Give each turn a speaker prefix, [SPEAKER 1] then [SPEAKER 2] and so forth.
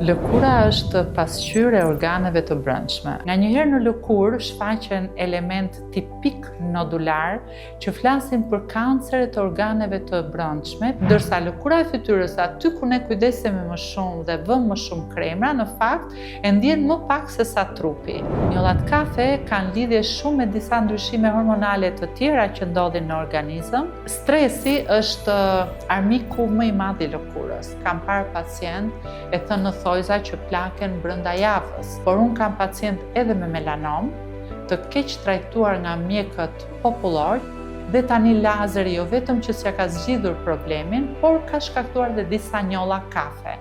[SPEAKER 1] Lëkura është pasqyrë e organeve të brendshme. Nganjëherë në lëkurë shfaqen element tipik nodular që flasin për kancere të organeve të brendshme, ndërsa lëkura e fytyrës aty ku ne kujdesemi më shumë dhe vëmë më shumë kremra, në fakt e ndjen më pak se sa trupi. Njollat kafe kanë lidhje shumë me disa ndryshime hormonale të tjera që ndodhin në organizëm. Stresi është armiku më i madh i lëkurës. Kam parë pacient e thënë në thojza që plaken brenda javës, por unë kam pacient edhe me melanom, të keq trajtuar nga mjekët popullor dhe tani lazeri jo vetëm që s'ja ka zgjidhur problemin, por ka shkaktuar dhe disa njolla kafe.